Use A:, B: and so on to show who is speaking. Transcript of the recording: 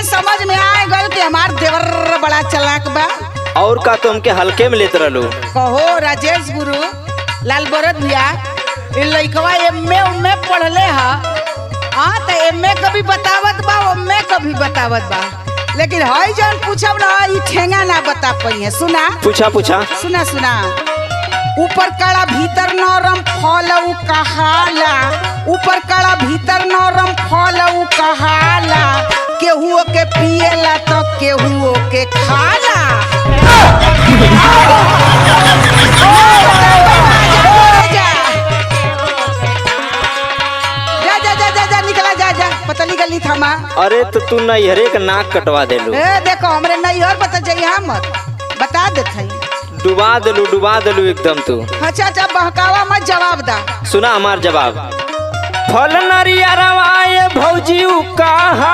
A: समझ में आ गल कि हमार देवर बड़ा चालाक बा।
B: और का तुम के हल्के में लेत रहलू।
A: कहो राजेश गुरु लाल बरत भैया, इ लइकवा एम्मे उम्मे पढ़ले हा। हाँ तो एम्मे कभी बतावत बा, ओम्मे कभी बतावत बा, लेकिन हई जौन पूछब ना ई ठेंगा ना बता पाई है। सुना
B: पूछा पूछा।
A: सुना सुना। ऊपर काला भीतर नरम फल उ कहाला, ऊपर काला भीतर नरम फल उ कहाला, केहू के पिएला तो केहू के खाला। जा जा जा जा जा जा निकला जा जा पतली गली थमा।
B: अरे तो तू नैहरे के नाक कटवा देलू।
A: ए देखो हमरे नहीं और बता जइहा मत, बता देत हई।
B: डुबा देलू, डुबा देलू एकदम तू।
A: अच्छा अच्छा बहकावा मत, जवाब दा।
B: सुना हमार जवाब। फल नरियरवा ये भौजी उ कहा।